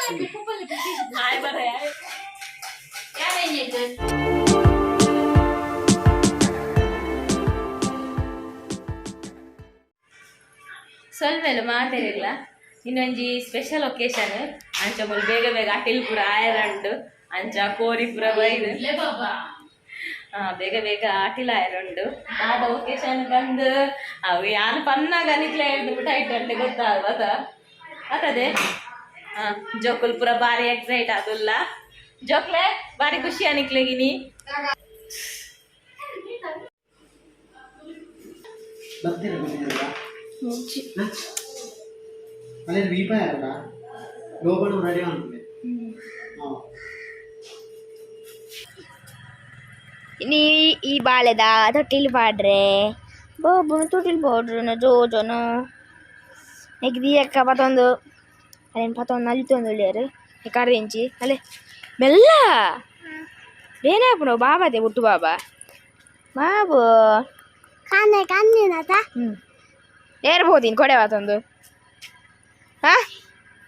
ಸೊಲ್ಮೆಲು ಮಾತೆರಿಲ್ಲ. ಇನ್ನೊಂಜಿ special occasion. ಅಂಚ ಮುಲ್ ಬೇಗ ಬೇಗ ಅಟಿಲ್ ಪೂರ ಆಯರಂಡು. ಅಂಚ ಕೋರಿ ಪೂರ ಬೈದು ಬೇಗ ಬೇಗ ಅಟಿಲ್ ಆಯರುಂಡು. ದಾದ ಒಕೇಶನ್ ಬಂದು ಅವು ಯಾನ್ ಪನ್ನಾಗ ನಿಕ್ಲೆ ಹೇಳ್ದು ಟೈಟ್ ಅಂಡೆ ಗೊತ್ತಾಗ ಅತದೆ. ಜೋಕುಲ್ ಪೂರ ಬಾರಿ ಎಕ್ಸೈಟ್ ಆದುಲ್ಲ. ಜೋಕ್ಲೆ ಬಾರಿ ಖುಷಿ ಅನಿಕ್ಲೆಗಿನಿ. ನೀ ಈ ಬಾಳೆದ ತೊಟ್ಟಿಲ್ ಪಾಡ್ರೆ ಬಾಬುನ ತೊಟ್ಟಿಲ್ ಪಾಡ್ರೆ ಜೋಜೋನು ನೆಕ್ ದೀಯಕ್ಕ ಪತೊಂದು ಅರೇನು ಪತೊಂದು ನಲಿತೊಂದು ಉಲ್ಲೆರ್ ಕರ್ದಿಂಚಿ ಅಲೆ ಮೆಲ್ಲ ಬೇನೆ ಬಾಬಾದೆ ಹುಟ್ಟು ಬಾಬಾ ಬಾಬು ಕಾನೆ ಕಾನೇನತ. ಹ್ಞೂ ಏರ್ ಪೋತೀನಿ ಕೊಡೆ ಪತೊಂದು ಹಾ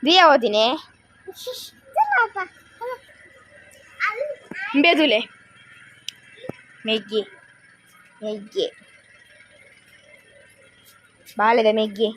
ದಿಯ ಹೋತೀನಿ ಬೇದುಲೆ ಮೆಗ್ಗಿ ಮೆಗ್ಗಿ ಬಾಳೆದ ಮೆಗ್ಗಿ.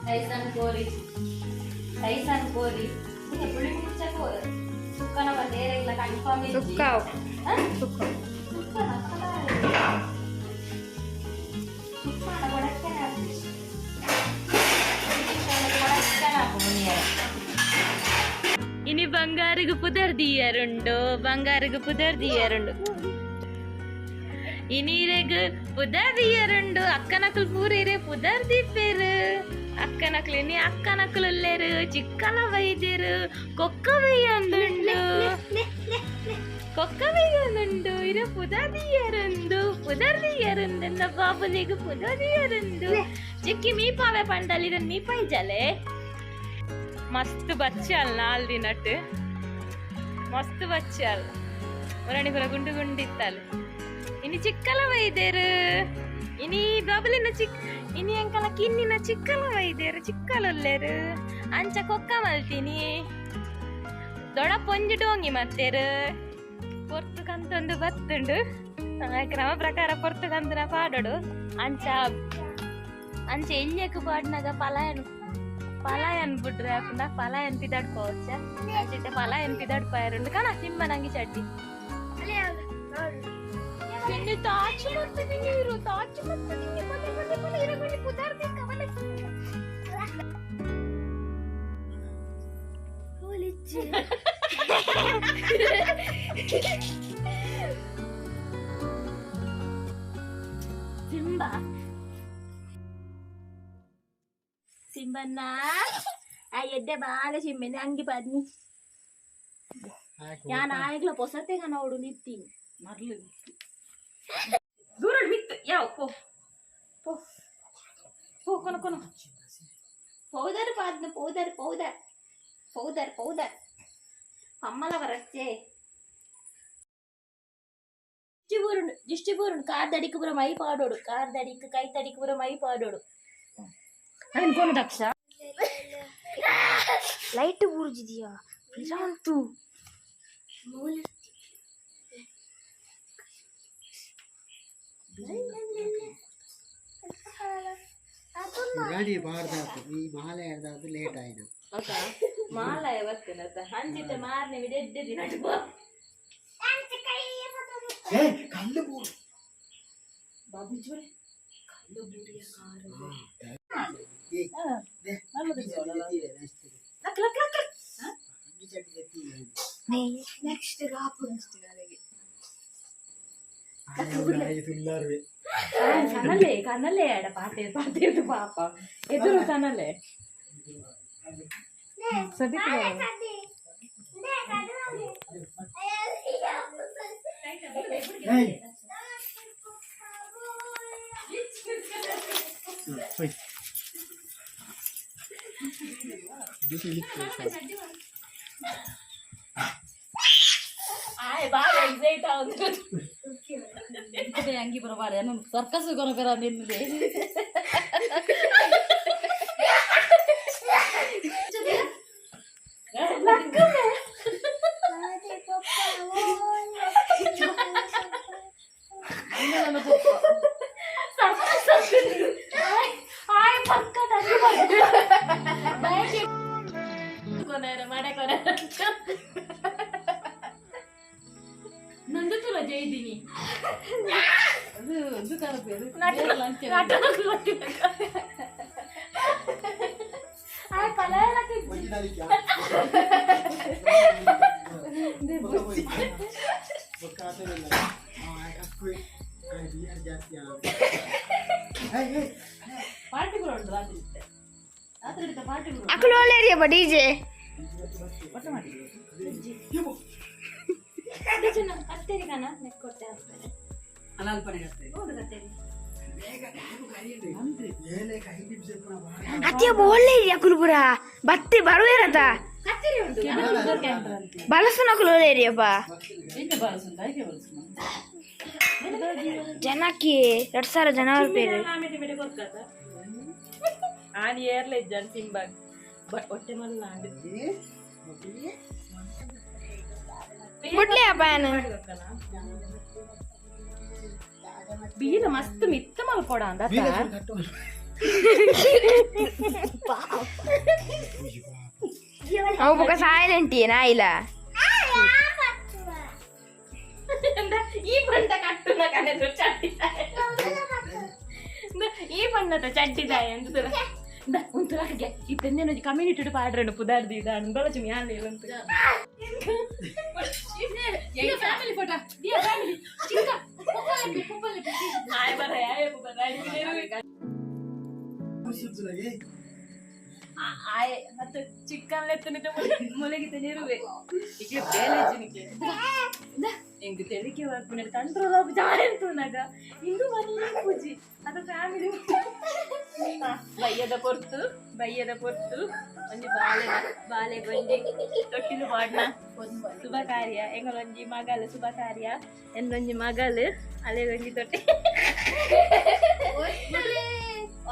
ಟೈಸನ್ ಕೋರಿ, ಟೈಸನ್ ಕೋರಿ ಪುಳಿ ಮುಂಚೆ ಸುಕ್ಕನ ಬಂದೇರೆಲ್ಲ ಕನ್ಫರ್ಮ್. ಸುಕ್ಕ ಸುಕ್ಕ. ಇನಿ ಬಂಗಾರಿಗು ಪುದರ್ ದಿಯರುಂಡು, ಬಂಗಾರಿಗು ಪುದರ್ ದಿಯರುಂಡು, ಇನೀರೆಗ್ ಪುದರ್ ದಿಯರುಂಡು. ಅಕ್ಕನಕುಲು ಪೂರೇರೆ ಪುದರ್ ದೀಪೇರು. ಅಕ್ಕನಕುಲು ಇನಿ ಅಕ್ಕನಕುಲು ಉಲ್ಲೇರು. ಚಿಕ್ಕಲ ಬೈದೇರು. ಕೊಕ್ಕ ಬೈಯಂದುಂಡು, ಕೊಕ್ಕ ಬೈಯಂದುಂಡು. ಇರೆ ಪುದರ್ ದಿಯರುಂಡು, ಪುದರ್ ದಿಯರುಂದು ಬಾಬುಲಿಗ್ ಪುದರ್ ದಿಯರುಂಡು. ಚಿಕ್ಕಿ ಮೀಪಾವೆ ಪಂಡಲ್ ಇದನ್ ಮೀಪಾಯಿ ಮಸ್ತ್ ಬಚ್ಚಾಲ್ ನಾಲ್ ದಿನಟ್ ಮಸ್ತ್ ಬಚ್ಚಾಲ್. ಒರಣಿ ಪೂರ ಗುಂಡು ಗುಂಡಿತ್ತಲ್. ಇನಿ ಚಿಕ್ಕಲ ಬೈದೇರು. ಇನಿ ಬಬಲಿನ ಚಿಕ್ ಇನಿ ಅಂಕಲ ಕಿನ್ನಿನ ಚಿಕ್ಕಲ ಬೈದೇರು. ಚಿಕ್ಕಲುಲ್ಲೇರು. ಅಂಚ ಕೊಕ್ಕ ಮಲ್ತೀನಿ. ದೊಡ ಪೊಂಜಿ ಡೋಂಗಿ ಮತ್ತೇರು. ಪೊರ್ತು ಕಂತೊಂದು ಬತ್ತುಂಡು. ಕ್ರಮ ಪ್ರಕಾರ ಪೊರ್ತು ಕಂತನ ಪಾಡೋಡು. ಅಂಚ ಅಂಚ ಎಲ್ಯಕ್ ಪಾಡ್ನಾಗ ಪಲಾಯನ್ ಪಲಾಯನ್ ಬಿಡ್ರೆ ಅಪುಂಡ ಪಲಾಯನ್ ಪಿದಾಡ್ಕೋವಚ್ಚ. ಅಂಚಿಟ್ಟೆ ಪಲಾಯನ್ ಪಿದಾಡ್ಪಾಯರುಂಡು ಕಣ ಸಿಂಬ ನಂಗಿ ಚಡ್ಡಿ. ನಿನ್ನೆ ತಾಚು ಮತ್ತೆ ನೀರು ತಾಚು ಮತ್ತೆ ನಿನ್ನೆ ಪದೇ ಪದೇ ಪದೇ ಇರಗೊಂಡು ಪುದಾರ್ ಕವಲೆ. ಸಿಂಬಾ ಸಿಂಬನ್ನ ಆ ಎಡ್ಡೆ ಬಾಲ ಸಿಂಬೆನೆ ಅಂಗಿ ಪದ್ನಿ ಯಾನ್ ಆಯಗ್ಲ ಪೊಸತೆಗ ನೋಡು ನಿತ್ತೀನಿ ಮರ್ಲು ದೂರ ಮಿತ್ತು ಯಾವ ಪೋ ಪೋ ಪೋ ಕೊನ ಕೊನ ಪೌದರ್ ಪಾದ್ನ ಪೌದರ್ ಪೌದರ್ ಪೌದರ್ ಪೌದರ್ ಅಮ್ಮಲ ಬರಚ್ಚೆ. దిష్టి దిష్టి బూరుండు కార్ దడికి పురం అయి పాడోడు. కార్ దడికి కై తడికి పురం అయి పాడోడు అనుకోను దక్ష. ಲೈಟ್ ಬೂರ್ಜಿದ್ಯಾ ವಿರಾಂತು. ಗಾಡಿ ಬಾರ್ದಾತು ಈ ಮಾಲೆ ಎಡ್ದಾತು ಲೇಟ್ ಆಯ್ತು. ಮಾಲಾಯ ಬರ್ತೇನೆ ಅಂಚಿತ್ತೆ ಮಾರನೇ ಎಡ್ಡೆ ದಿನ. ಏ ಕಲ್ಲು ಬೂರು. ಬಾಬು. ಏ, they, ಅಂಗಿ ಚಡ್ಡಿ ತೆತ್ತೀರೆ, next ಗೆ. ಲಕ್ ಲಕ್ ಲಕ್. ಅಂಗಿ ಚಡ್ಡಿ ತೆತ್ತೀರೆ. ನೆಕ್ಸ್ಟ್ ಕಾಪು. ಆಯ್ ತುಲ್ಲಾರ್ವೆ. ಕನಲೆ ಕನಲೆ ಎಡ ಪಾತೆ ಪಾತೆ ಪಾಪ ಎದುರು ಕನಲೆ ಸದಿ. ಏಯ್. ಹೋಯ್. ಬಿಸಿಲಿತ್ತು ಸಾಕು. ಆಯ್ ಬಾರಿ ಎಕ್ಸೈಟ್ ಆവുದು. ಅಂಗಿ ಬರಬಾರ ಸರ್ಕಸ್ ಕೊನಪೆರ ನಿನ್ನೆ. ಆಯ್ ಪಕ್ಕ ಕೊನೆಯ ಮಡೆ ಕೊನೆ ನಂದು ತುಲ ಜೈದಿನಿ. ಅದು ಅದು ಕರಪೆ. ಆಯ್ ಪಲಾಯ. ಒಂಜಿ ನಲಿಕೆ. ಬೊಕ್ಕ ಆತನಿಲ್ಲ. ಆ, ಅಕ್ಕುವೆ. ಆ, ಬಿಯರ್ ಜಾಸ್ತಿ ಆಗ. ಏಯ್, ಏಯ್. ಪಾರ್ಟಿ ಕೂಡ ಉಂಟು ರಾತ್ರಿ ಇತ್ತೆ. ರಾತ್ರಿ ಇರುತ್ತೆ ಪಾರ್ಟಿ ಕೂಡ. ಅಕುಲು ಒಳ್ಳೆ ಡಿಜೆ. ಕತ್ತೇರಿ ಕಾನ ನೆಕ್ಕೊಟ್ಟೆ ಹಾಕ್ತಾರೆ. ಹೌದು ಕತ್ತೇರಿ. ಬೇಗ ಟೈಮ್ ಕರೀರಿ. ಏಳಕ್ಕೆ ಐದು ನಿಮಿಷ ಇಪ್ಪುನ ಬಾ. ಅತಿಯೊಬ್ಬ ಒಳ್ಳೆ ಅಕುಲು ಪುರ ಬತ್ತಿ ಬರುವೇರತ. ಕತ್ತೇರಿ ಉಂಟು. ಬಲಸುನ ಅಕುಲು ಒಳ್ಳೆ ಏರಿಯಪ್ಪ. ಎಂಚ ಬಳಸುಂಟು ಆಯ್ಕೆ ಬಳಸುನ. ಜನಕ್ಕೆ 2000 ಜನ ಬರ್ಪೇರು. ಆಮೇಲೆ ಮೇಲೆ ಕೊರ್ಕತ ಆನಿ ಏರ್ಲೆ ಇದ್ದಾನೆ ಸಿಂಬಾಗ್ ಬಟ್ ಹೊಟ್ಟೆ ಮಲ್ಲ. ಏ, ಒಬ್ಬನೇ? ಬುಡ್ಲೆ ಅಪ್ಪ ಏನು. ಬೀರ ಮಸ್ತ್ ಮಿತ್ತ ಮಲ್ಪೊಡ ಅಂದ. ಬೀಗ ಸ್ವಲ್ಪ ಕಟ್ಟು. ಅವು ಬೊಕ ಸೈಲೆಂಟ್ ನಾಯಿಲ. ಈ ಬಣ್ಣ ಕಟ್ಟುನ ಕನೆದು ಚಡ್ಡಿ, ಈ ಬಣ್ಣದ ಚಡ್ಡಿದಾಯ ಅಂತ ಉಂತು ಹಾಗೆ ಇತ್ತೆಂದೇನೊಂಜಿ ಕಮ್ಯುನಿಟಿ ಪಾಡ್ರನು ಪುದಾರ್ದು ಇದಾನು ಬಳಚು ಮ್ಯಾಲೆ ಉಂತು. ಫ್ಯಾಮಿಲಿ ಫೋಟೋ ದಿಯಾ ಫ್ಯಾಮಿಲಿ ಚಿಕ್ಕ ಪೊಪ್ಪಲೆ ಪೊಪ್ಪಲೆ. ಆಯ್ ಬರ ಆಯ್ ಬರ. ಖುಷಿ ಏ. ಆಯ್ ಮತ್ತು ಚಿಕ್ಕನ್ ಲೆತ್ತನಿತ ಮುಲಗಿತ ನೀರುವೆ ಇಕ್ಲೆ ಬೇಲೆಜಿನಿಕೆ ಎಂಗ್ ತೆಲಿಕೆ ಬರ್ಪುನೆ ಕಂಟ್ರೋಲ್ ಆಫ್ ಜಾಯಂತುನಾಗ ಇಂದು ಮಲ್ಲ ಪೂಜಿ ಅದು ಫ್ಯಾಮಿಲಿ ಬಯ್ಯದ ಪೊರ್ತು ಬಯ್ಯದ ಪೊರ್ತು ಒಂಜಿ ಬಾಲೆ ಬಾಲೆ ಒಂಜಿ ತೊಟ್ಟಿಲು ಪಾಡ್ನ ಶುಭ ಕಾರ್ಯ. ಎಂಗಳೊಂಜಿ ಮಗಲ್ ಶುಭ ಕಾರ್ಯ ಎಂದೊಂಜಿ ಮಗಲ್ ಅಲೆಗೊಂಜಿ ತೊಟ್ಟಿ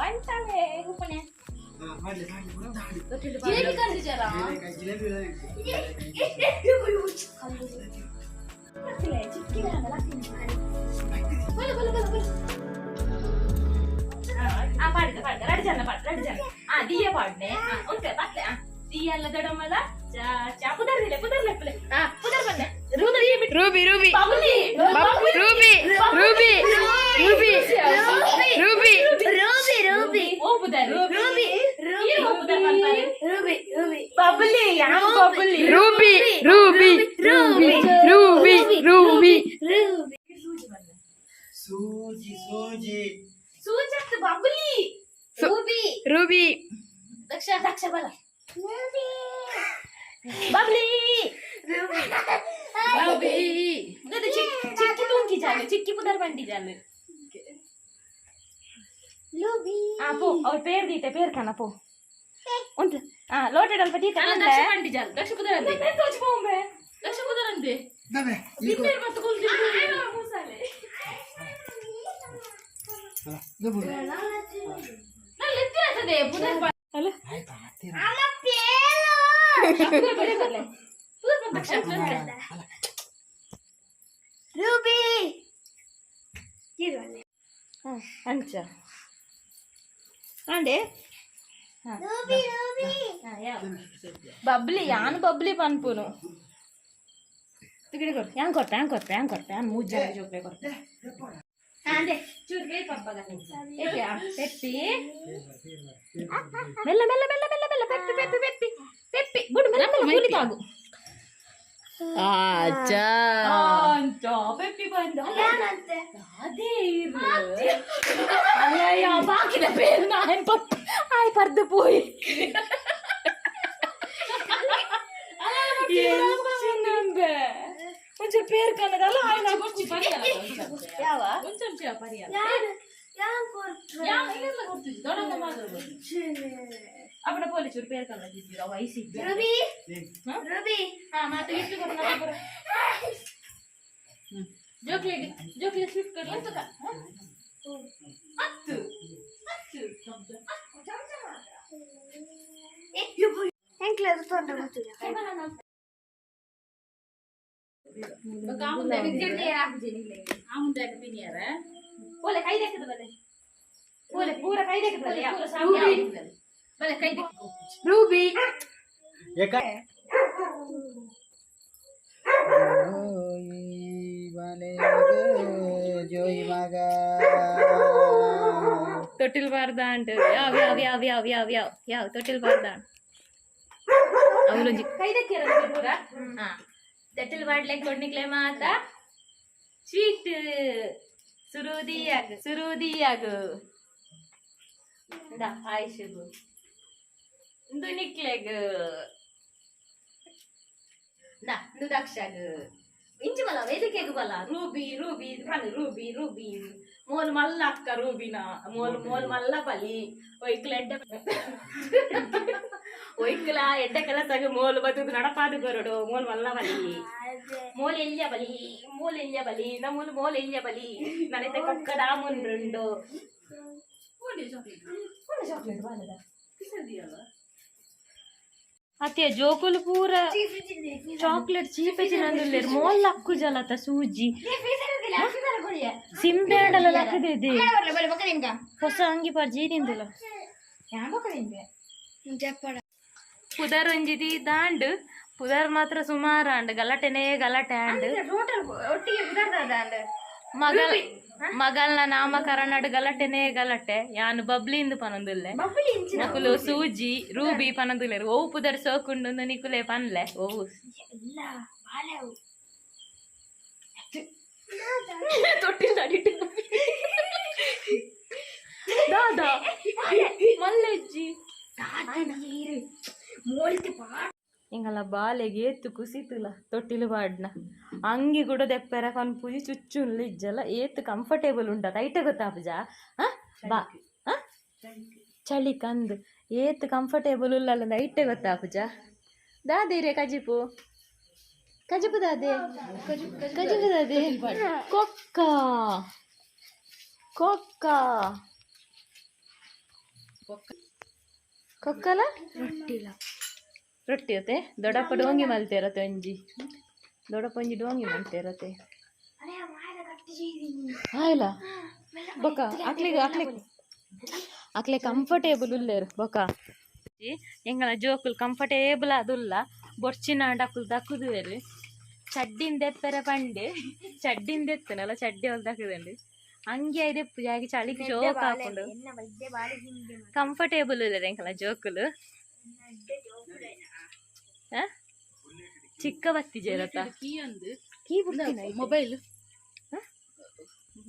ಒಂಟಲೆ ಉಪ್ಪಣೆ. ಹಾ, ಮಾಡ್ಲಿ, ಮಾಡ್ಲಿ, ಗೊತ್ತಾಗ್ಲಿ. ತೊಟ್ಟಿಲು. ಜಿಲೇಬಿ ಕಂದಿಜಾರ. ಜಿಲೇಕಾಯಿ, ಜಿಲೇಬಿ ಇಲ್ಲ ಉಂಟು. ಬಲ ಬಲ ಬಲ ಬಲ. ಆ ಪಾಡಿದ ಪಾಡ್ದ ರಡ್ಡು ಜನ ಪಾಡ್ ರಡ್ಡು ಜನ ಆ ದಿಯ ಪಾಡ್ನೆ ಉಂಟೆ ಪತ್ಲೆ ಆ ದಿಯ ಅಲ್ಲ ದಡಮಲ ಚಾ ಚಾ ಪುದರ್ದಿಲೆ ಪುದರ್ ಲೆಪ್ಪಲೆ ಆ ಪುದರ್ ಬಂದೆ ರೂದ ದಿಯ ಬಿಟ್ಟು. Ruby Ruby. Babli. Ruby Ruby Ruby Ruby. Ruby Ruby. ಓ ಪುದರ್ ರೂಬಿ. ಈ ಓ ಪುದರ್ ಪನ್ಪಾರೆ. Ruby Ruby. ಬಬ್ಲಿ ಯಾನ್ Babli. Ruby Ruby Ruby Ruby Ruby. Ruby. ಸೂಜಿ ಸೂಜಿ. ಸೂಜತ್ ಬಬ್ಲಿ. ರೂಬಿ. ರೂಬಿ. ದಕ್ಷ ದಕ್ಷ ಬಲ. ರೂಬಿ. ಬಬ್ಲಿ. ರೂಬಿ. ಬಬ್ಲಿ ಅದು ಚಿಕ್ಕಿ ಚಿಕ್ಕಿ ತೂಂಕಿ ಜಾಲು ಚಿಕ್ಕಿ ಪುದರ್ ಬಂಡಿ ಜಾಲು. ಲೂಬಿ. ಆ ಪೋ ಅವ್ರ ಪೇರ್ ದೀತೆ ಪೇರ್ ಖಾನ ಪೋ ಉಂಟು ಆ ಲೋಟೆಡ್ ಅಲ್ಪ ದೀತೆ. ದಕ್ಷ ಬಂಡಿ ಜಾಲ್ ದಕ್ಷ ಪುದರ್ ಅಂದೆ. ತೋಚ್ ಪೋಂಬೆ. ದಕ್ಷ ಪುದರ್ ಅಂದೆ. ದಬೆ, ಈ ಬಿನ್ನೇರ್ ಮತ್ತು ಕುಲ್ದಿ. ಮೂಸಾಲೆ. ಅಲ್ಲ, ಇದು ಬಿಡು. ನಾನು ಲೆತ್ತಿ ಆಗ್ತದೆ ಪುದರ್. ಅಲ್ಲ. ಆಯ್ತಾ, ಹತ್ತಿರ. ಅಮ್ಮ ಪೇಲು. ಪುದರ್ ಬಂದ ದಕ್ಷ. ಅಲ್ಲ. ರೂಬಿ ಇರುವಲ್ಲ. ಅಂಚ. ಅಂಡೆ. Ruby Ruby. ಬಬ್ಲಿ ಯಾನ್ ಬಬ್ಲಿ ಪನ್ಪುನು ತುಗಿಡಿ ಕೊರ್ಪೆ ಯಾನ್ ಕೊರ್ಪೆ ಯಾನ್ ಕೊರ್ಪೆ ಯಾನ್ ಕೊರ್ಪೆ ಯಾನ್ ಮೂರು ಜನ ಜೋಕ್ಲೆ ಕೊರ್ಪೆ. ಅಂದೆ ಚೂರು ಬೇಕು ಪಪ್ಪಗ ಪೆಪ್ಪಿ ಮೆಲ್ಲ ಮೆಲ್ಲ ಮೆಲ್ಲ ಮೆಲ್ಲ ಮೆಲ್ಲ ಪೆಪ್ಪಿ ಪೆಪ್ಪಿ ಪೆಪ್ಪಿ ಪೆಪ್ಪಿ ಬುಡು ಮೆಲ್ಲ ಮೆಲ್ಲ ಕೂಲಿ ತಾಗು. ಆಚಾ. ಅಂಚ ಪೆಪ್ಪಿ ಬಂದ ಅದೇ ಅಯ್ಯಯ್ಯ ಬಾಕಿದ ಪೇರು ನಾನ್ ಪಪ್ಪ ಆಯ್ ಪರ್ದು ಪೋಯಿ ಎಂಚಿನಂಬೆ ಒಂಚೂರು ಪೇರು ಕನ್ನಡಲ್ಲ ಆಯ್ನ ಯಾವ ಅಪ್ಪನ ಪೋಲಿ ಚೂರು ಪೇರು ಕನ್ನಡ ಇದ್ದೀರ ವಯಸ್ಸಿದ್ದೆ. Ruby Ruby. ಹಾ ಮಾತು ಇಟ್ಟು ಜೋಕ್ಲಿ ಜೋಕ್ಲಿ ಸ್ವೀಟ್ ಕೊಡ್ಲ ಹತ್ತು ಹತ್ತು. ಎಂಕ್ಲೆ ತೊಂದರೆ ಗೊತ್ತಿಲ್ಲ. ಓಲೆ ಕೈ ದೆಕ್ಕದ ಬಲೆ ಓಲೆ ಪೂರ ಕೈ ದೆಕ್ಕದ ಬಲೆ ಬಲೆ ಕೈ ದೆಕ್ಕ. ರೂಬಿ. ಏಕ ಜೋಯಿ ಮಗ. ತೊಟ್ಟಿಲ್ ಬಾರ್ದ ಅಂಟ ಯಾವ ಯಾವ ಯಾವ ಯಾವ ಯಾವ ಯಾವ ಯಾವ ತೊಟ್ಟಿಲ್ ಬಾರ್ದ ಅವಲೊಂಜಿ ಕೈ ದಕ್ಕಿರ ಪೂರ. ಹಾ ತೊಟ್ಟಿಲ್ ಬಾಡ್ಲೆ ಕೊಡ್ನಿಕ್ಲೆ ಮಾತ ಸ್ವೀಟ್ ಸುರುದಿಯಾಗ ಸುರುದಿಯಾಗ ಇಂದ ಆಯುಷಗು ಇಂದು ನಿಕ್ಲೆಗ್ ಇಂದ ಇಂದು ದಕ್ಷಾಗ ಇಂಚು ಬಲ ವೇದಿಕೆಗ್ ಬಲ ರೂಬಿ ರೂಬಿ ಪನ್ ರೂಬಿ ರೂಬಿ ಮೋಲ್ ಮಲ್ಲ ಅಕ್ಕ ರೂಬಿನ ಮೋಲ್ ಮೋಲ್ ಮಲ್ಲ ಬಲಿ ಒಯ್ಕ್ಲ ಎಡ್ಡೆ ಒಯ್ಕ್ಲ ಎಡ್ಡೆ ಕೆಲಸಗ ಮೋಲ್ ಬದುಕು ನಡಪಾದು ಬರಡು ಮೋಲ್ ಮಲ್ಲ ಬಲಿ ಮೋಲ್ ಎಲ್ಯ ಬಲಿ ಮೋಲ್ ಎಲ್ಯ ಬಲಿ ನಮೂಲು ಮೋಲ್ ಎಲ್ಯ ಬಲಿ ನನೈತೆ ಕೊಕ್ಕದ ಮುನ್ರುಂಡು ಚಾಕ್ಲೇಟ್ ಬಾಲದ ಅತ್ತೆ ಜೋಕುಲು ಪೂರ ಚಾಕ್ಲೇಟ್ ಚೀಪೆ ತಿನ್ನೊಂದುಲ್ಲೆರ್ ಮೋಲ್ ಲಕ್ಕು ಜಲತ ಸೂಜಿ ಸಿಂಬೆ ಆಂಡಲ ಲಕ್ಕದಿದೆ ಹೊಸ ಅಂಗಿ ಪರ್ಜಿ ತಿಂದಿಲ್ಲ. ಪುದರ್ ಒಂಜಿದಿ ದಾಂಡ್ ಪುದರ್ ಮಾತ್ರ ಸುಮಾರು ಅಂಡ್ ಗಲಾಟೆನೇ ಗಲಾಟೆ ಅಂಡ್. ಮಗಲ್ ಮಗಲ್ನ ನಾಮಕರಣಡ್ ಗಲಾಟೆನೇ ಗಲಾಟೆ. ಯಾನು ಬಬ್ಲಿಂದು ಪನೊಂದುಲ್ಲೆ, ನಕುಲು ಸೂಜಿ ರೂಬಿ ಪನೊಂದುಲ್ಲೆರ್. ಓ ಪುದರ್ ಸೋಕುಂಡು ನಿಕುಲೆ ಪನ್ಲೆ ಓ ತೊಟ್ಟಿಲ್ ಅಡಿಟ್ಟು ದಾದಾ ಮಲ್ಲೆಜ್ಜಿ ಇಂಗಲ ಬಾಲೆಗೆ ಏತು ಕುಸಿತುಲ ತೊಟ್ಟಿಲು ಪಾಡ್ನ ಅಂಗಿ ಕೂಡ ದೆಪ್ಪೆರ ಪನ್ಪುಜಿ ಚುಚ್ಚುನ್ಲು ಇಜ್ಜಲ್ಲ ಏತ್ ಕಂಫರ್ಟೇಬಲ್ ಉಂಟ ಐಟ ಗೊತ್ತಾಪುಜ ಬಾ ಚಳಿ ಕಂದು ಏತ್ ಕಂಫರ್ಟೇಬಲ್ ಉಲ್ಲಲ್ಲ ಐಟೆ ಗೊತ್ತಾಪುಜ. ದಾದಿರೆ ಕಜಿಪು ಕಜಿಪು ದಾದೆ ಕಜಿಪು ದಾದೆ ಕೊಕ್ಕ ಕೊಕ್ಕ ಕೊಕ್ಕಲ ರೊಟ್ಟಿ ಅತ್ತೆ ದೊಡ್ಡಪ್ಪ ಡೋಂಗಿ ಮಲ್ತೇರತ್ತೆ ಒಂಜಿ ದೊಡ್ಡಪ್ಪ ಒಂಜಿ ಡೋಂಗಿ ಮಲ್ತೇರತ್ತೆ ಆಯ್ಲ ಬೊಕ ಅಕ್ಲೆಗ್ ಅಕ್ಲೆ ಅಕ್ಲೆ ಕಂಫರ್ಟೇಬಲ್ ಉಲ್ಲೇರು ಬೊಕ ಎಂಗಳ ಜೋಕುಲು ಕಂಫರ್ಟೇಬಲ್ ಅದುಲ್ಲ ಬೊರ್ಚಿನಾಂಡ ಅಕುಲು ದಕ್ಕುದುವೆರು ಚಡ್ಡಿನ ದೆಪ್ಪೆರೆ ಪಂಡೆ ಚಡ್ಡಿನ ದೆತ್ತನಲ್ಲ ಚಡ್ಡಿ ಅವ್ಲು ದಕ್ಕುದಂಡು ಅಂಗಿ ಐದೆಪ್ಪು ಜಾಗಿ ಚಳಿಗೆ ಶೋಕ್ ಹಾಕೊಂಡು ಕಂಫರ್ಟೇಬಲ್ ಉಲ್ಲೇರು ಎಂಕಲ ಜೋಕುಲು. ಚಿಕ್ಕ ಬತ್ತಿ ಜೇರತ್ತ ಕೀ ಮೊಬೈಲ್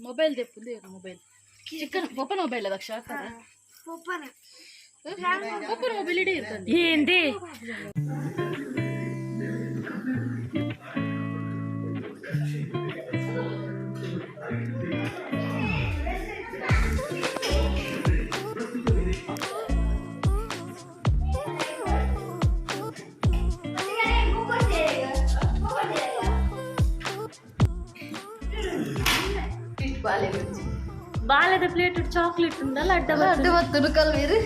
ಮೊಬೈಲ್ ದೆಪ್ಪು ಮೊಬೈಲ್ ಚಿಕ್ಕನ ಪೊಪ್ಪನ ಮೊಬೈಲ್ ದಕ್ಷ ಪೊಪ್ಪನ ಮೊಬೈಲ್ ಇಡೀ ಇರ್ತದೆ. ఏంది ಬಾಲೆದ ಪ್ಲೇಟ್ ಚಾಕ್ಲೇಟ್ ಉಂದಲ್ಲ ಅಡ್ಡ ಅಡ್ಡ ಬತ್ತುನು ಕಲ್ವೀರು.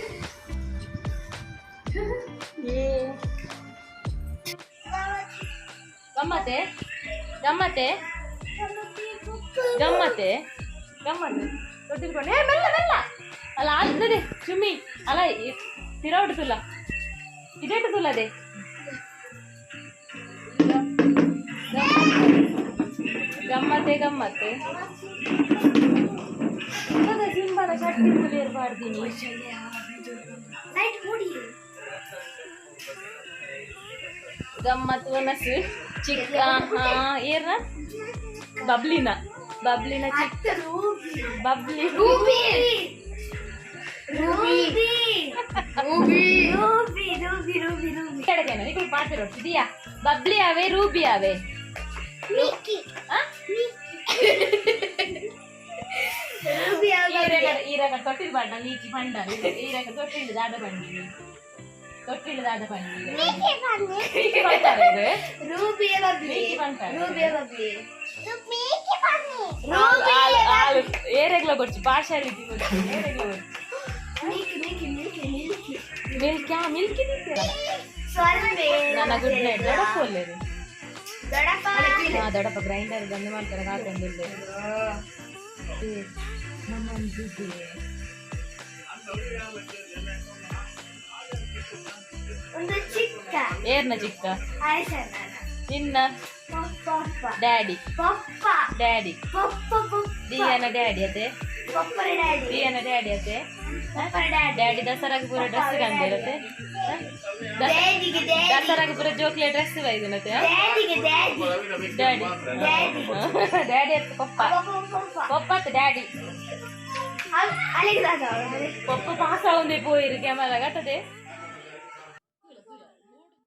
ಗಮ್ಮತೆ ಗಮ್ಮತೆ ಗಮ್ಮತೆ ಗಮ್ಮತೆ. ತೊಟ್ಟಿಲ್ಕೊಂಡು ಏ ಮೆಲ್ಲ ಮೆಲ್ಲ ಅಲ್ಲ ಅಲ್ಲಿ ಅದೇ ಚುಮ್ಮಿ ಅಲ್ಲ ತಿರೌಟ್ ತುಲ್ಲ ಇದೇಟು ತುಲ್ಲದೆ ಗಮ್ಮತ್ತೆ ಗಮ್ಮತ್ತೆ ಸಿಂಬಳ ಚಟ್ನಿ ಪುಲಿಯರ್ ಪಾಡ್ತೀನಿ. ಲೈಟ್ ಮೂಡಿ. ಗಮ್ಮತ್ ಒನಸು ಚಿಕ್ಕ ಹಾ ಏರ್ನ ಬಬ್ಲಿನ ಬಬ್ಲಿನ ಚಿಕ್ಕ Ruby. Babli. Ruby Ruby Ruby Ruby Ruby Ruby Ruby. ಎಡಗೇನ ನಿಕುಲು ಪಾಡ್ತಿರೋ ಇದೆಯಾ ಬಬ್ಲಿ ಆವೆ ರೂಬಿ ಆವೆ? ಮಿಕ್ಕಿ. ಆ? ರೂಬಿ. ಈರಗ ತೊಟ್ಟಿಲ್ ಬಾಡ ನೀಚಿ ಪಂಡ ಈರಗ ತೊಟ್ಟಿಲ್ ದಾದ ಬಂಡಿ ತೊಟ್ಟಿಲ್ ದಾದ ಬಂಡಿ ಮಿಕ್ಕಿ. ಪಂತಾರೆ ಇದು. ರೂಬಿ ಬಬ್ಲಿ. ಮಿಕ್ಕಿ ಪಂತಾರೆ. ರೂಬಿ ಬಬ್ಲಿ ಮಿಕ್ಕಿ ಬನ್ನಿ. ಆಲು ಆಲು ಏರೆಗ್ಲ ಗೊಚ್ಚು ಪಾರ್ಶಾಲಿಟಿ ಗೊಚ್ಚು ಏರೆಗ್ಲ ಗೊಚ್ಚು. Mickey Mickey Mickey Mickey. Milk ಆ ಮಿಲ್ಕಿ. ಸ್ವರ್ಣ. ನನ್ನ ಗುಡ್ ನೈಟ್ ದೊಡ್ಡಪ್ಪ ಒಲ್ಲೇರು. ದೊಡ್ಡಪ್ಪ. ಹಾ ದೊಡ್ಡಪ್ಪ ಗ್ರೈಂಡರ್ ಬಂದ್ ಮಾಡ್ತಾರೆ ಹಾಕೊಂಡಿಲ್ಲ. ಒಂದು ಚಿಕ್ಕ. ಏರ್ನ ಚಿಕ್ಕ? ಆಯ್ಸಣ್ಣ. ನಿನ್ನ ಪಪ್ಪ. ಡ್ಯಾಡಿ. ಪಪ್ಪ. ಡ್ಯಾಡಿ. ಪಪ್ಪ ಪಪ್ಪ. ದಿಯನ ಡ್ಯಾಡಿ ಅದೇ. ಪಪ್ಪರ ಡ್ಯಾಡಿ. ದಿಯನ ಡ್ಯಾಡಿ ಅದೇ. ಪಪ್ಪರ ಡ್ಯಾಡಿ. ಡ್ಯಾಡಿ ದಸರಾಗ ಪೂರ ಡ್ರೆಸ್ ಕಂದಿರತ್ತೆ. ಡ್ಯಾಡಿಗೆ ಡ್ಯಾಡಿ. ದಸರಾಗ ಪೂರ ಜೋಕ್ಲೆ ಡ್ರೆಸ್ ಬೈದನತ್ತೆ. ಡ್ಯಾಡಿಗೆ ಡ್ಯಾಡಿ. ಡ್ಯಾಡಿ. ಡ್ಯಾಡಿ. ಡ್ಯಾಡಿ ಅತ್ತ ಪಪ್ಪ. ಪಪ್ಪ ಪಪ್ಪ. ಪಪ್ಪ ಅತ್ತ ಡ್ಯಾಡಿ. ಅಲ್ಲಿಗೆ. ಪಪ್ಪ ಪಾಸ್ ಆವಂದೆ ಪೋಯಿರು ಕ್ಯಾಮರಾ ಗಟ್ಟದೆ.